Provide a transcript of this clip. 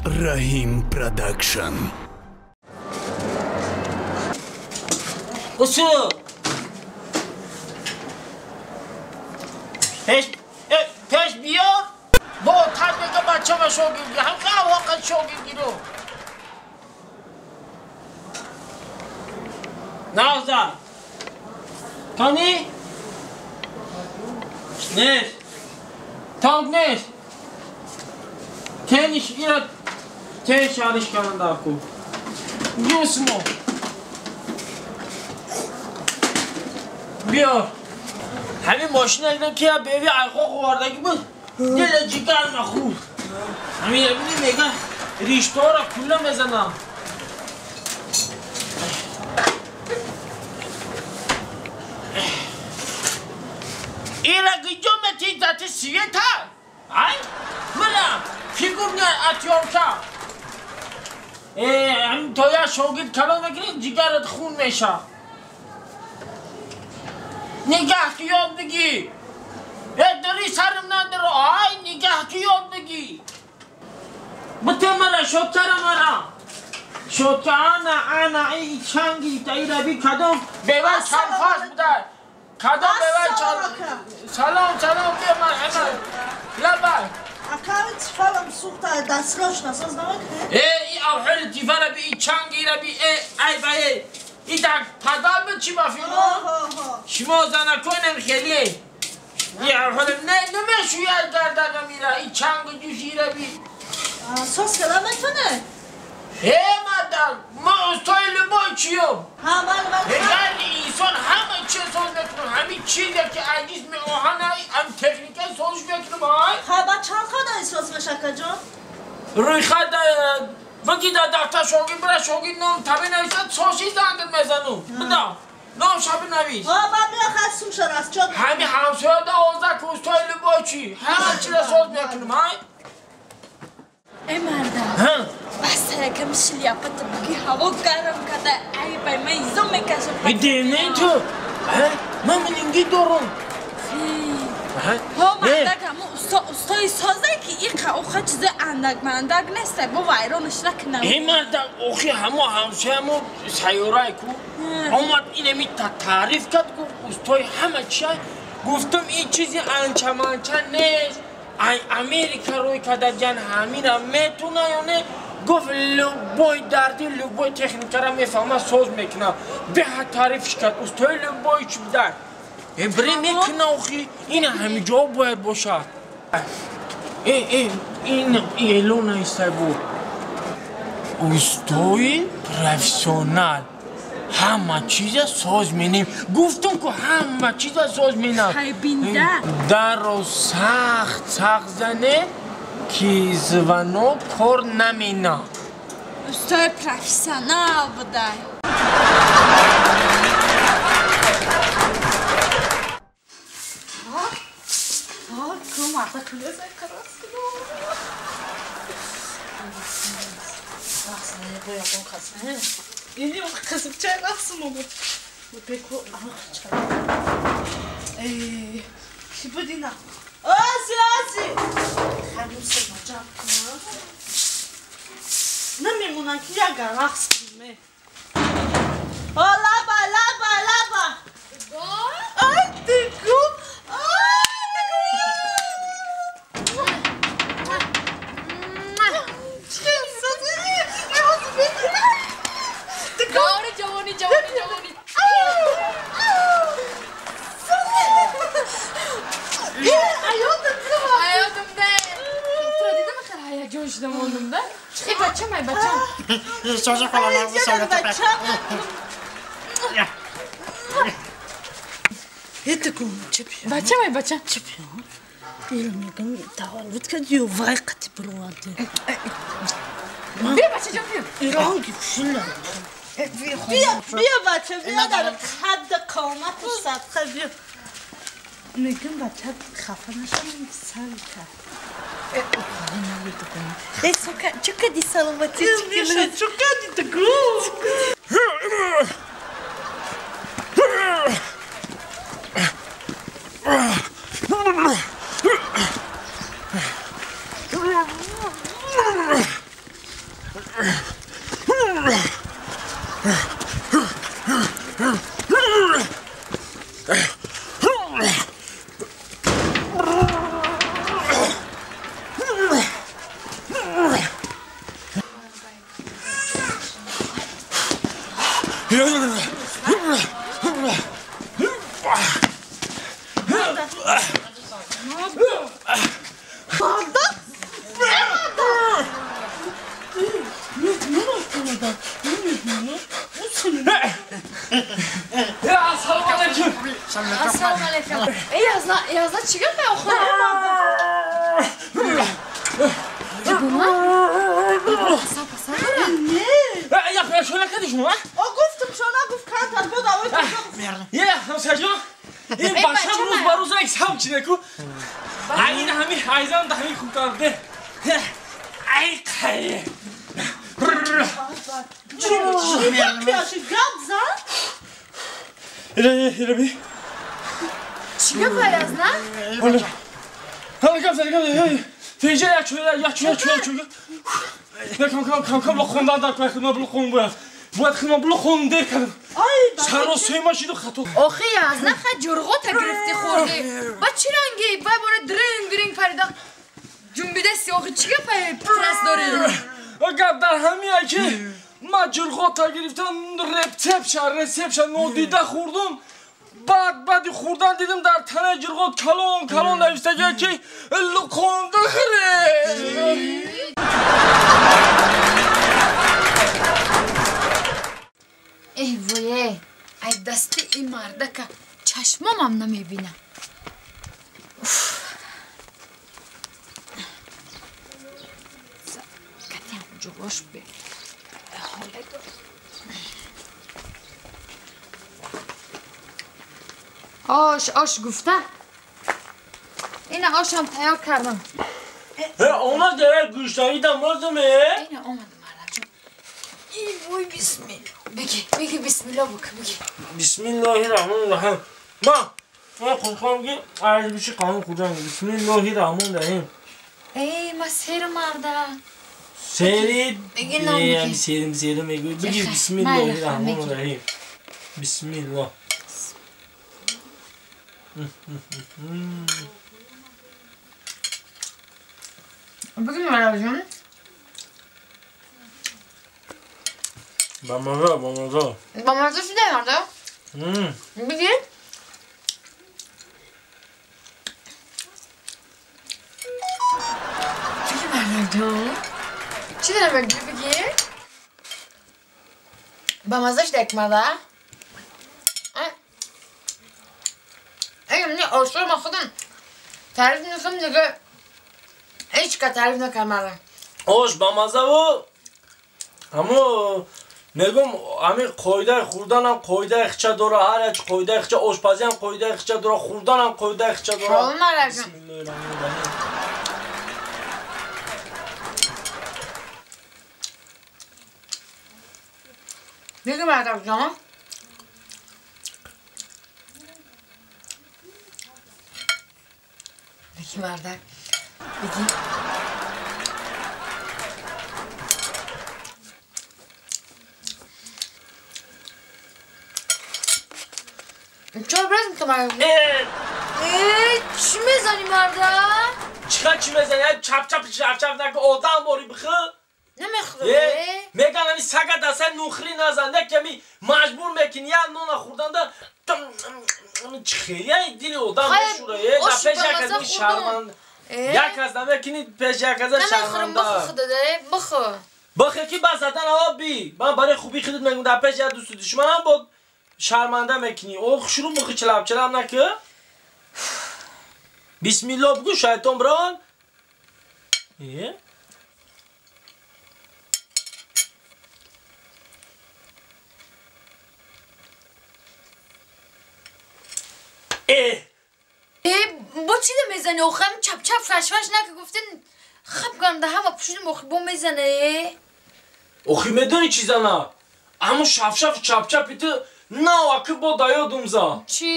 Раҳим Продакшн. Усу! Пеш биёр! Бо таж мега бачама шогирд гир, ҳам авоқат шогирд гиру. Навза! Кани? Нест. Танк нест. Тениш ира тен шариш канандаку. Юсмо. Биёр. Ҳамин мошина дидам ки я беви айхо хӯвардагӣ буд. Дила ҷигар нахӯрд. Ҳамин бибини мега риштаҳоро кулла мезанам. Ира гиҷо мети дати света? Ай? Мана фигурня атёрка. Ҳамин то я шогирд калон мекунӣ ҷигарат хун меша. Нигаҳ ки ёд бигӣ. Дари сарам надара. Ай нигаҳ ки ёд бигӣ. Бите мара шотара мара. Шота ана ана ай чанги таира би кадом бева чанфас будай. Кадом бева чан. Салом салом бе мар ама. Лаба. Акави тифалам сухта дастрош насоз намекунӣ? И авҳали тифала би и чангира би ай ба и так падал би чӣ мафино? Шумо занаконам хеле. И авҳали не намешӯяд гардага мира и чангу ҷушира би. Сос када метоне? Мадам, ма устои любой чиём. Ҳар инсон ҳама чиз соз мекунам. Ҳамин чизе ки аз ҷисми оҳан ҳам техника созш мекунам. Ай? Ха, ба чанд хада соз меша, акаҷон? Рӯйхат бигӣ дар дафтар шогирд бира шогирд ном таби нависад, соши зангит мезану. Буда. Ном шаби навис. Ҳа, ба меохад сумшар аз чо. Ҳамин ҳамсоя да оза ки устои любой чи. Ҳама чиза соз мекунам, ай? Эй мардам, бас якам шляпата буги ҳаво гарм када, ай бай ман изо мекашам. Дивне ту? Ман мининги дорам. Ҳо мардак, ҳамо устои созе ки иқа оха чизе андак мандак нест, бо вайронаш накунам. Эй мардак, охи ҳамо ҳамсоямо сайёрае ку омад инами таъриф кард, гуфт устои ҳама чия. Гуфтам ин чизи анча-манча нест. Ай Америка рӯй карда ҷан ҳамина метуна ё не? Гуфт любой дарди любой техникара мефаҳма соз мекуна. Беҳад таърифш кард. Устои любой чӣ будар. Бре мекуна охи. Ин ҳамиҷо бояд бошад. Ин эълон наистай буд. Устои профессионал. Ҳама чиза соз менем. Гуфтам ку ҳама чиза соз менам. Хайбинда. Даро сахт сахт зане ки звонок кор намена. Устои профессионал будай. Ini qizimcha raqsim bu. Беку ах ча. Эй, ки будина? Ози, ози. Ханум сема ҷамъ кунам. Намемонам ки яган рақс кунем. О, лаба, лаба, лаба. Ай, тику. Ай, тику. Чӣ созӣ? Ҷавони, ҷавони, ҷавони, ҷавони. Аёдимда. Тура дидам ахир ҳаяҷон шуда мондимда. Эй бачам, ай бачам. Соза холаларни сола Бачам. Этаку, чепи. Бачам, ай бачам. Чепи. Ил мегам таваллуд кардию вай қати бироварди. Биё бачаҷон, биё. Иронги шула. Биё, биё бача, биё дар қадд қомату садқа биё. Мегам бача хафа нашавам сар кард. Эй, сука, чӣ кади саломатӣ? Миша, чӣ кади тагу? Ассалому алайкум. Ассалому алайкум. Эй, язна, язна чӣ гап охо? Я шона кардӣ шумо? О, гуфтам шона гуфт кантар буд авой то. Е, ҳамсаҷон. Ин бачам рӯз ба рӯз як сам чинеку. Ай ин ҳами айзан да ҳами хубтар де. Ай қай. Чӣ гап зад? Ире, ире би. Чӣ гап язна? Ҳала гап зад, гап зад. Тежа як чӯя, як чӯя, чӯя, чӯя. Кам кам кам кам лохондан дар кӯй хидмат блохон бояд. Бояд хидмат блохон дер кардам. Саро сема шиду хато. Охи язна ха ҷурғота гирифти хӯрди. Ба чӣ ранги? Бай бора дринг дринг парида. Ҷунбидаси охи чӣ гап трас дорӣ? Гап дар ҳамия ки ман ҷурғота гирифтам рецепша, рецепша нодида хӯрдум. Баъд баъди хӯрдан дидим дар танаи ҷурғот калон калон навиштагия ки луқонда хӯре. Эй вое, ай дасти ин мардака чашмомам намебинам. Катям ҷуғош бе. Ош, ош гуфта. Ина ошам тайёр кардам. Омад, гӯштаи дамозуме? Ина омад, мардакҷон. Эй вой, бисмилла. Беги, беги, бисмилла бук, беги. Бисмиллоҳи раҳмони раҳим. Ма, ман худхоҳам ки аз биши қанун хӯрдан. Бисмиллоҳи раҳмони раҳим. Эй, ма сер марда. Сери, серим, серим мегӯй. Беги, бисмиллоҳи раҳмони раҳим. Бисмиллоҳ. Беги, мардакҷон. Бамаза, бамаза. Бамаза шуда, марда? Беги. Беги, мардакҷон. Чӣ дорам беги, беги? Бамаза шуда, марда? Эй, мне ошро ма худам таъриф мекунам, дига ҳеҷ ка таъриф накард марда. Ош бамазаву ҳамо мегум ҳамин қоидаи хӯрданам қоидаи хича дора, ҳар як қоидаи хича, ошпазиам қоидаи хича дора, хӯрданам қоидаи хича дора. Ҳол мардакҷон. Беги, мардакҷон. Беги, мардак. Беги. Чор браз мекунам. Э, чӣ мезанӣ, мардак? Чӣ чӣ мезанӣ? Чап чап чап чап наку одам бори бихӯ. Намехӯрам. Меган ами сага даса нухри назан, яками маҷбур мекунӣ як нона хӯрданда чихелия дили одам мешура. Э, да пеш як аз шарманд. Як аз намекунӣ пеш як аз шарманда. Намехӯрам, бихӯ худада, бихӯ. Бихӯ ки ба задан ава би. Ман барои хубии худат мегӯм, дар пеш як дӯсту душманам бод шарманда мекунӣ. О, шурӯъ бихӯ, чалаб чалаб накӯ. Бисмилло бигӯ, шайтон бирон. Э? Э, бо чӣ мезанӣ? Охам чап-чап фаш-фаш нака гуфтин хаб кардам да ҳама пушидим, охи бо мезане. Охи медонӣ чӣ зана? Ҳамун шафшаф чап-чапи ту нав акы бо да ёдум за. Чӣ?